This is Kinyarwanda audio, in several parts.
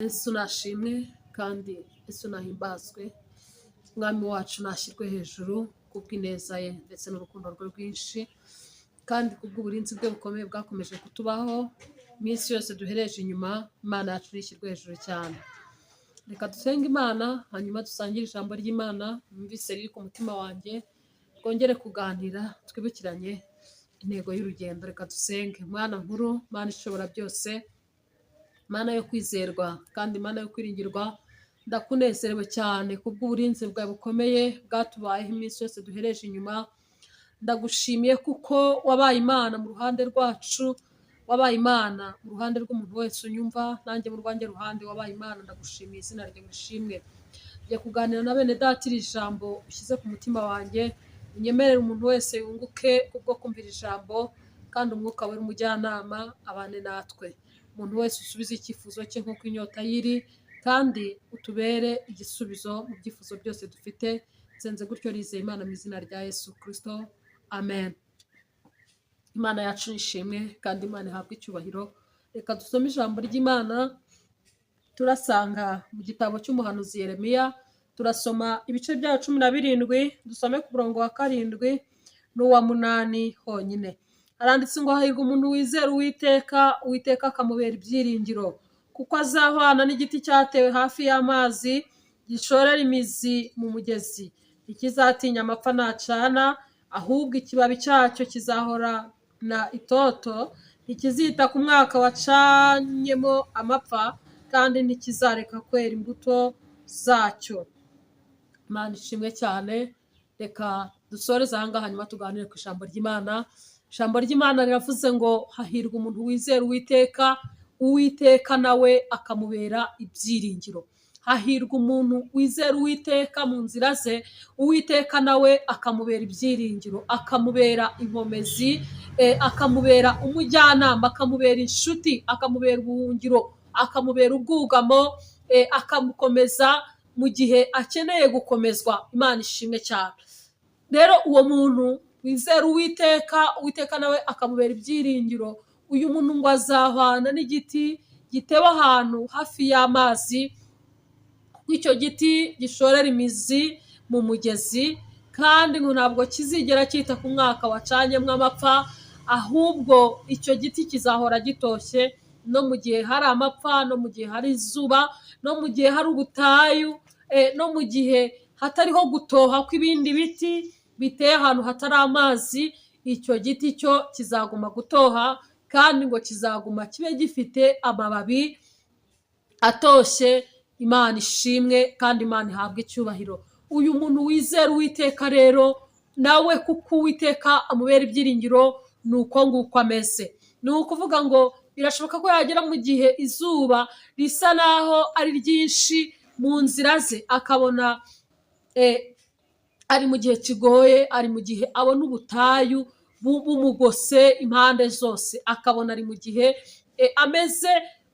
Yesu nashimwe kandi Yesu nahimbazwe, Umwami wacu nashyirwe hejuru kubw'ineza ye ndetse n'urukundo rwe rwinshi, kandi kubw'uburinzi bwe bukomeye bwakomeje kutubaho iminsi yose duhereje inyuma. Imana yacu nishyirwe hejuru cyane. Reka dusenge Imana, hanyuma dusangire ijambo ry'Imana numvise riri ku mutima wanjye, twongere kuganira twibukiranye intego y'urugendo. Reka dusenge. Mana nkuru, Mana ishobora byose, Mana yo kwizerwa kandi Mana yo kwiringirwa, ndakunezerewe cyane kubw'uburinzi bwawe bukomeye bwatubayeho iminsi yose duhereje inyuma. Ndagushimiye kuko wabaye Imana mu ruhande rwacu, wabaye Imana mu ruhande rw'umuntu wese unyumva, nanjye mu rwanjye ruhande wabaye Imana. Ndagushimiye, izina ryawe rishimwe. Ngiye kuganira na bene data iri jambo ushyize ku mutima wanjye, unyemerere umuntu wese yunguke kubwo kumvira ijambo, kandi Umwuka Wera umujyanama abane natwe. Umuntu wese usubize icyifuzo cye nk'uko inyota yiri, kandi utubere igisubizo mu byifuzo byose dufite. Nsenze gutyo nizeye Imana mu izina rya Yesu Kirisito, amen. Imana yacu nishimwe kandi Imana ihabwe icyubahiro. Reka dusome ijambo ry'Imana turasanga mu gitabo cy'umuhanuzi Yeremiya. Turasoma ibice byayo 17, dusome ku murongo wa 7 n'uwa 8 honyine. Haranditse ngo: "Hahirwa umuntu wizera Uwiteka, Uwiteka akamubera ibyiringiro, kuko azahwana n'igiti cyatewe hafi y'amazi, gishorera imizi mu mugezi. Ntikizatinya amapfa nacana, ahubwo ikibabi cyacyo kizahorana itoto. Ntikizita ku mwaka wacanyemo amapfa, kandi ntikizareka kwera imbuto zacyo." Imana ishimwe cyane. Reka dusoreze aha ngaha, hanyuma tuganire ku ijambo ry'Imana. Ijambo ry'Imana riravuze ngo: "Hahirwa umuntu wizera Uwiteka, Uwiteka nawe akamubera ibyiringiro." Hahirwa umuntu wizera Uwiteka mu nzira ze, Uwiteka nawe akamubera ibyiringiro, akamubera inkomezi, akamubera umujyanama, akamubera inshuti, akamubera ubuhungiro, akamubera ubwugamo, akamukomeza mu gihe akeneye gukomezwa. Imana ishimwe cyane. Rero uwo muntu wizera Uwiteka, Uwiteka nawe akamubera ibyiringiro, uyu muntu ngo azahwana n'igiti gitewe ahantu hafi y'amazi, kuko icyo giti gishorera imizi mu mugezi, kandi ngo ntabwo kizigera cyita ku mwaka wacanyemo amapfa, ahubwo icyo giti kizahora gitoshye no mu gihe hari amapfa, no mu gihe hari izuba, no mu gihe hari ubutayu, no mu gihe hatariho gutoha kw'ibindi biti biteye ahantu hatari amazi. Icyo giti cyo kizaguma gutoha, kandi ngo kizaguma kibe gifite amababi atoshye. Imana ishimwe kandi Imana ihabwe icyubahiro. Uyu muntu wizera Uwiteka rero nawe, kuko Uwiteka amubera ibyiringiro, ni uko nguko ameze. Ni ukuvuga ngo birashoboka ko yagera mu gihe izuba risa naho ari ryinshi mu nzira ze, akabona ari mu gihe kigoye, ari mu gihe abona ubutayu bumugose impande zose, akabona ari mu gihe ameze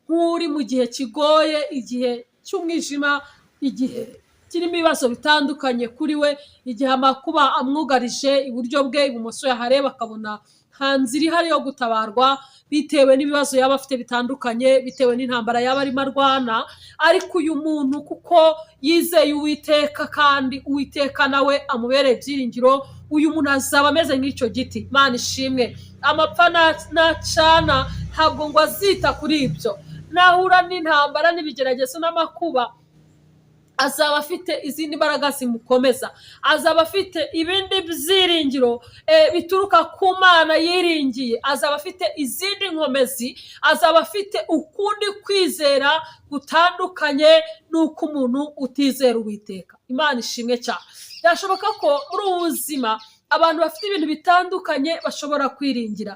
nk'uri mu gihe kigoye, igihe cy'umwijima, igihe kirimo ibibazo bitandukanye kuri we, igihe amakuba amwugarije iburyo bwe, ibumoso yahareba akabona nta nzira ihari yo gutabarwa, bitewe n'ibibazo yaba afite bitandukanye, bitewe n'intambara yaba arimo arwana. Ariko uyu muntu, kuko yizeye Uwiteka kandi Uwiteka nawe amubereye ibyiringiro, uyu muntu azaba ameze nk'icyo giti. Imana ishimwe. Amapfa nacana, ntabwo ngo azita kuri ibyo. Nahura n'intambara n'ibigeragezo n'amakuba, azaba afite izindi mbaraga zimukomeza, azaba afite ibindi byiringiro bituruka ku Mana yiringiye, azaba afite izindi nkomezi, azaba afite ukundi kwizera gutandukanye n'uko umuntu utizera Uwiteka. Imana ishimwe cyane. Byashoboka ko muri ubu buzima abantu bafite ibintu bitandukanye bashobora kwiringira.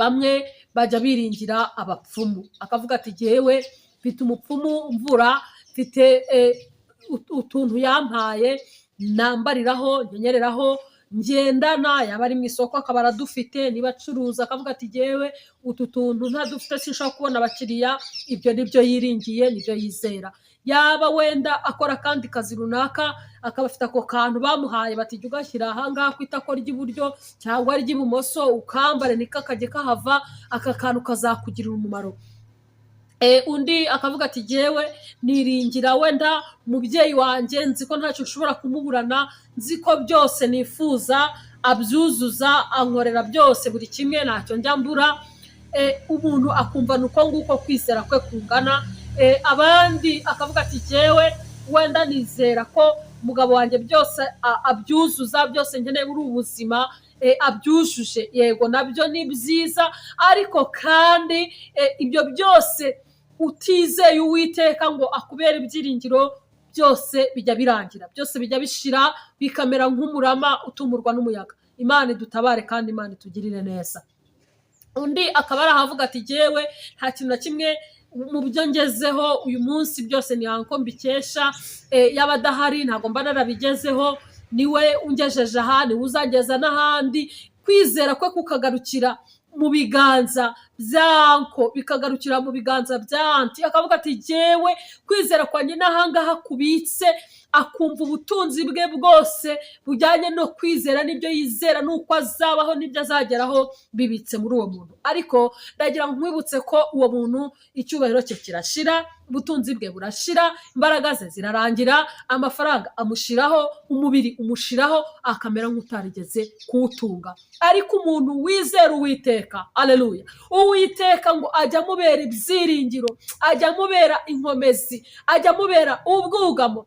Bamwe bajya biringira abapfumu, akavuga ati: "Jyewe mfite umupfumu mvura, mfite utuntu yampaye nambariraho, nkenyereraho, ngendana." Yaba ari mu isoko akaba aradufite, niba acuruza akavuga ati: "Jyewe utu tuntu ntadufite sinshobora kubona abakiriya." Ibyo nibyo yiringiye, nibyo yizera. Yaba wenda akora akandi kazi runaka, akaba afite ako kantu bamuhaye bati: "Jya ugashyira ahangaha ku itako ry'iburyo cyangwa ry'ibumoso, ukambare, ntikakajye kahava, aka kantu kazakugirira umumaro." Undi akavuga ati: "Jyewe niringira wenda umubyeyi wanjye, nzi ko ntacyo nshobora kumuburana, nzi ko byose nifuza abyuzuza, ankorera byose, buri kimwe, ntacyo njya mbura." Umuntu akumva ni uko nguko kwizera kwe kungana. Abandi akavuga ati: "Jyewe wenda nizera ko umugabo wanjye byose abyuzuza, byose nkeneye muri ubu buzima abyujuje." Yego, nabyo ni byiza, ariko kandi ibyo byose utizeye Uwiteka ngo akubere ibyiringiro, byose bijya birangira, byose bijya bishira, bikamera nk'umurama utumurwa n'umuyaga. Imana idutabare kandi Imana itugirire neza. Undi akaba ari ahavuga ati: "Jyewe nta kintu na kimwe mu byo ngezeho uyu munsi, byose ni uncle mbikesha. Yaba adahari ntabwo mba narabigezeho, niwe ungejeje aha, niwe uzangeza n'ahandi." Kwizera kwe kukagarukira mu biganza bya uncle, bikagarukira mu biganza bya aunty. Akavuga ati: "Jyewe kwizera kwanjye n'ahangaha kubitse." Akumva ubutunzi bwe bwose bujyanye no kwizera n'ibyo yizera n'uko azabaho n'ibyo azageraho bibitse muri uwo muntu. Ariko ndagira ngo nkwibutse ko uwo muntu icyubahiro cye kirashira, ubutunzi bwe burashira, imbaraga ze zirarangira, amafaranga amushiraho, umubiri umushiraho, akamera nk'utarigeze kuwutunga. Ariko umuntu wizera Uwiteka, aleluya, Uwiteka ngo ajya amubera ibyiringiro, ajya amubera inkomezi, ajya amubera ubwugamo.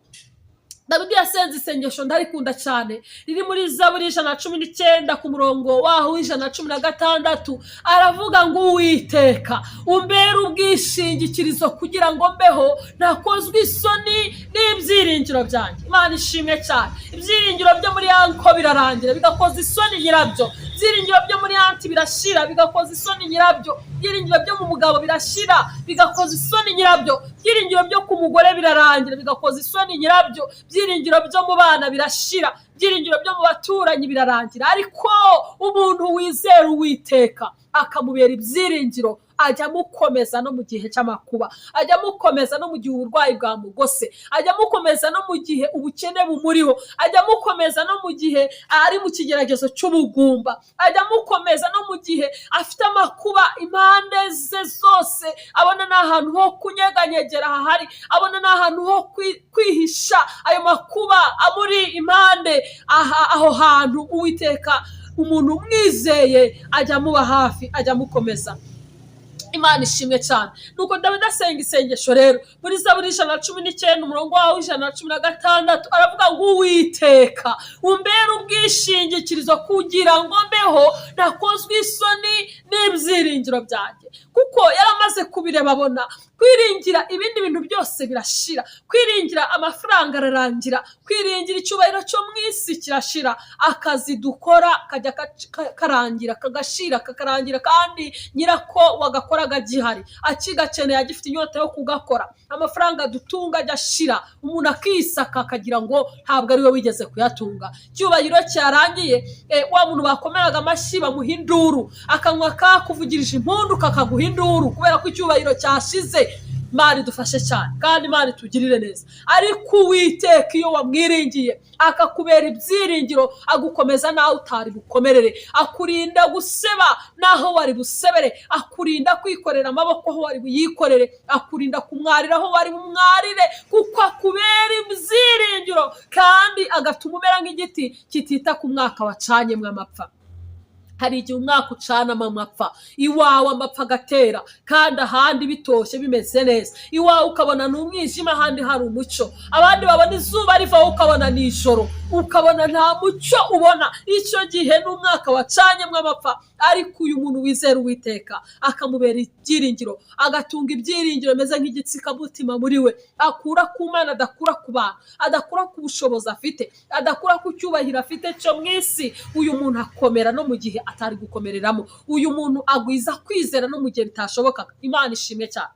Dawidi yasenze isengesho ndarikunda cyane, riri muri Zaburi 119 ku murongo waho w'116. Aravuga ngo: "Uwiteka, umbere ubwishingikirizo kugira ngo mbeho ntakozwe isoni n'ibyiringiro byanjye." Imana ishimwe cyane. Ibyiringiro byo muri uncle birarangira, bigakoza isoni nyirabyo. Ibyiringiro byo muri aunty birashira, bigakoza isoni nyirabyo. Ibyiringiro byo mu mugabo birashira, bigakoza isoni nyirabyo. Ibyiringiro byo ku mugore birarangira, bigakoza isoni nyirabyo. Ibyiringiro byo mu bana birashira, ibyiringiro byo mu baturanyi birarangira. Ariko umuntu wizera Uwiteka akamubera ibyiringiro, ajya amukomeza no mu gihe cy'amakuba, ajya amukomeza no mu gihe uburwayi bwamugose, ajya amukomeza no mu gihe ubukene bumuriho, ajya amukomeza no mu gihe ari mu kigeragezo cy'ubugumba, ajya amukomeza no mu gihe afite amakuba impande ze zose, abona nta hantu ho kunyeganyegera hahari, abona nta hantu ho kwihisha ayo makuba amuri impande. Aha aho hantu Uwiteka, umuntu umwizeye, ajya amuba hafi, ajya amukomeza. Imana ishimwe cyane. Nuko Dawidi asenga isengesho rero muri Zaburi 119, umurongo wawo w'116, aravuga ngo: "Uwiteka, umbere ubwishingikirizo kugira ngo mbeho ntakozwe isoni n'ibyiringiro byanjye." Kuko yari amaze kubireba, abona kwiringira ibindi bintu byose birashira, kwiringira amafaranga ararangira, kwiringira icyubahiro cyo mu isi kirashira, akazi dukora kajya karangira, kagashira, kakarangira, kandi nyirako wagakoraga agihari, akigakeneye, agifite inyota yo kugakora. Amafaranga dutunga ajya ashira, umuntu akisaka akagira ngo ntabwo ari we wigeze kuyatunga. Icyubahiro cyarangiye, wa muntu bakomeraga amashyi bamuha induru, akanywa kakuvugirije impundu kakaguha induru kubera ko icyubahiro cyashize. Imana idufashe cyane kandi Imana itugirire neza. Ariko Uwiteka, iyo wamwiringiye akakubera ibyiringiro, agukomeza naho utari bukomerere, akurinda guseba naho wari busebere, akurinda kwikorera amaboko aho wari buyikorere, akurinda kumwarira aho wari bumwarire, kuko akubera ibyiringiro kandi agatuma umera nk'igiti kitita ku mwaka wacanyemo amapfa. Hari igihe umwaka ucanamo amapfa, iwawe amapfa agatera kandi ahandi bitoshye bimeze neza, iwawe ukabona ni umwijima ahandi hari umucyo, abandi babona izuba rivaho ukabona ni ijoro, ukabona nta mucyo ubona. Icyo gihe ni umwaka wacanyemo amapfa. Ariko uyu muntu wizera Uwiteka akamubera ibyiringiro, agatunga ibyiringiro bimeze nk'igitsikamutima muri we, akura ku Mana, adakura ku bantu, adakura ku bushobozi afite, adakura ku cyubahiro afite cyo mu isi, uyu muntu akomera no mu gihe atari gukomereramo. Uyu muntu agwiza kwizera no mu gihe bitashobokaga. Imana ishimwe cyane,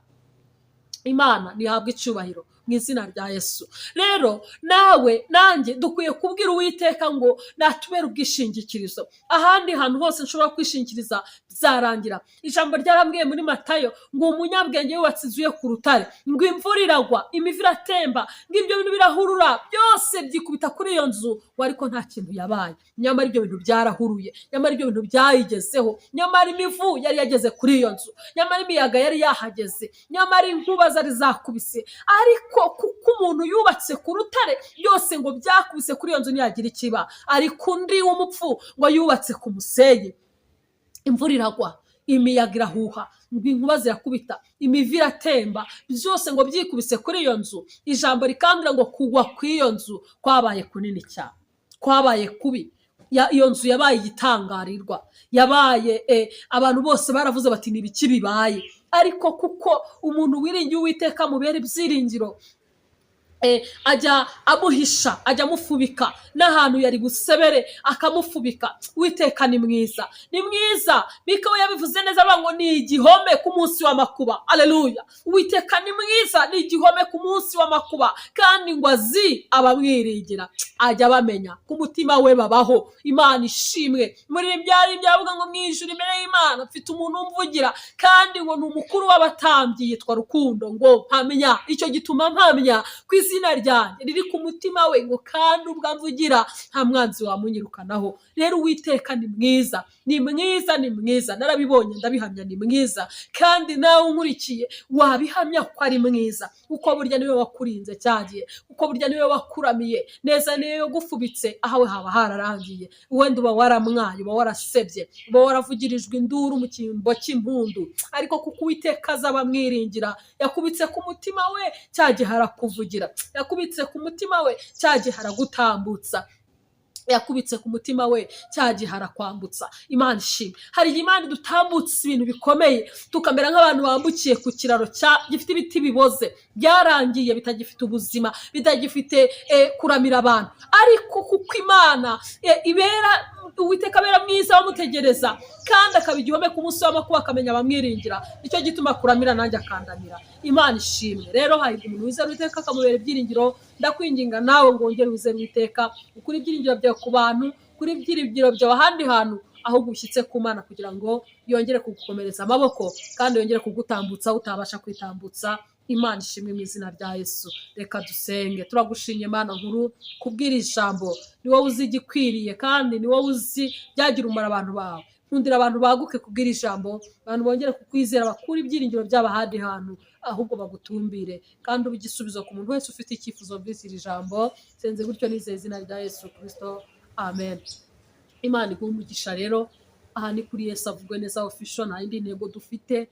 Imana ntihabwe icyubahiro mu izina rya Yesu. Rero nawe nanjye dukwiye kubwira Uwiteka ngo natubere ubwishingikirizo. Ahandi hantu hose nshobora kwishingikiriza Bizarangira. Ijambo ryarambwiye muri Matayo ngo umunyabwenge yubatse inzu ye ku rutare, ngo imvura iragwa, imivu iratemba, ngo ibyo bintu birahurura byose byikubita kuri iyo nzu, ngo ariko nta kintu yabaye. Nyamara ibyo bintu byarahuruye, nyamara ibyo bintu byayigezeho, nyamara imivu yari yageze kuri iyo nzu, nyamara imiyaga yari yahageze, nyamara inkuba zari zakubise, ariko kuko umuntu yubatse ku rutare, byose ngo byakubise kuri iyo nzu ntiyagira ikiba. Ariko undi w'umupfu ngo yubatse ku musenyi, imvura iragwa, imiyaga irahuha, ngo inkuba zirakubita, imivu iratemba, byose ngo byikubise kuri iyo nzu. Ijambo rikambwira ngo kugwa kw'iyo nzu kwabaye kunini cyane, kwabaye kubi. Iyo nzu yabaye igitangarirwa, yabaye abantu bose baravuze bati: "Ni ibiki bibaye?" Ariko kuko umuntu wiringiye Uwiteka amubera ibyiringiro, ajya amuhisha, ajya amufubika n'ahantu yari busebere akamufubika. Uwiteka ni mwiza, ni mwiza. Mika we yabivuze neza avuga ngo ni igihome ku munsi w'amakuba. Aleluya! Uwiteka ni mwiza, ni igihome ku munsi w'amakuba, kandi ngo azi abamwiringira, ajya abamenya, ku mutima we babaho. Imana ishimwe. Muri byari byavuga ngo mu ijuru imbere y'Imana mfite umuntu umvugira, kandi ngo ni umukuru w'abatambyi yitwa Rukundo, ngo mpamya icyo gituma mpamya ku izina ryanjye riri ku mutima we, ngo kandi ubwo amvugira nta mwanzi wamunyirukanaho. Rero Uwiteka ni mwiza, ni mwiza, ni mwiza. Narabibonye, ndabihamya, ni mwiza. Kandi nawe unkurikiye wabihamya ko ari mwiza, kuko burya niwe wakurinze cyagiye, kuko burya niwe wakuramiye neza, niwe wagufubitse ahawe haba hararangiye. Wenda uba waramwaye, uba warasebye, uba waravugirijwe induru mu cyimbo cy'impundu, ariko kuko Uwiteka aza abamwiringira, yakubitse ku mutima we cya gihe arakuvugira, yakubitse ku mutima we cya gihe aragutambutsa, yakubitse ku mutima we cya gihe arakwambutsa. Imana ishimwe. Hari igihe Imana idutambutsa ibintu bikomeye, tukamera nk'abantu bambukiye ku kiraro gifite ibiti biboze, byarangiye, bitagifite ubuzima, bitagifite kuramira abantu. Ariko kuko Imana ibera, Uwiteka abera mwiza bamutegereza, kandi akaba igihome ku munsi w'amakuba, akamenya abamwiringira, nicyo gituma akuramira nanjye akandamira. Imana ishimwe. Rero hahirwa umuntu wizera Uwiteka akamubera ibyiringiro. Ndakwinginga nawe ngo wongere wizere Uwiteka, ukure ibyiringiro byawe ku bantu, kuri ibyiringiro byawe ahandi hantu, ahubwo ushyitse ku Mana kugira ngo yongere kugukomereza amaboko kandi yongere kugutambutsa aho utabasha kwitambutsa. Imana ishimwe mu izina rya Yesu. Reka dusenge. Turagushimye Mana nkuru kubwira ijambo. Ni wowe uzi igikwiriye kandi ni wowe uzi byagira umumaro abantu bawe. Nkundira abantu baguke kubwira ijambo, abantu bongere kukwizera, bakure ibyiringiro byabo ahandi hantu, ahubwo bagutumbire, kandi ube igisubizo ku muntu wese ufite icyifuzo bw'iri jambo. Senze gutyo nizeye izina rya Yesu Kirisito, amen. Imana iguhe umugisha. Rero aha ni kuri Yesu Avugwe Neza Official. Nta yindi ntego dufite,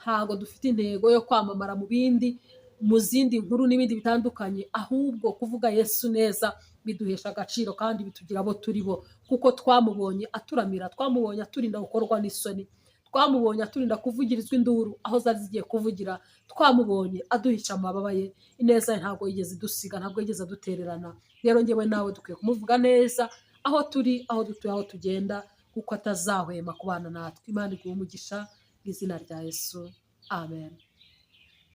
ntabwo dufite intego yo kwamamara mu bindi, mu zindi nkuru n'ibindi bitandukanye, ahubwo kuvuga Yesu neza biduhesha agaciro kandi bitugira abo turi bo, kuko twamubonye aturamira, twamubonye aturinda gukorwa n'isoni, twamubonye aturinda kuvugirizwa induru aho zari zigiye kuvugira, twamubonye aduhisha amababa ye. Ineza ye ntabwo yigeze idusiga, ntabwo yigeze adutererana. Rero njyewe nawe dukwiye kumuvuga neza aho turi, aho dutuye, aho tugenda, kuko atazahwema kubana natwe. Imana iguhe umugisha mu izina rya Yesu, amen.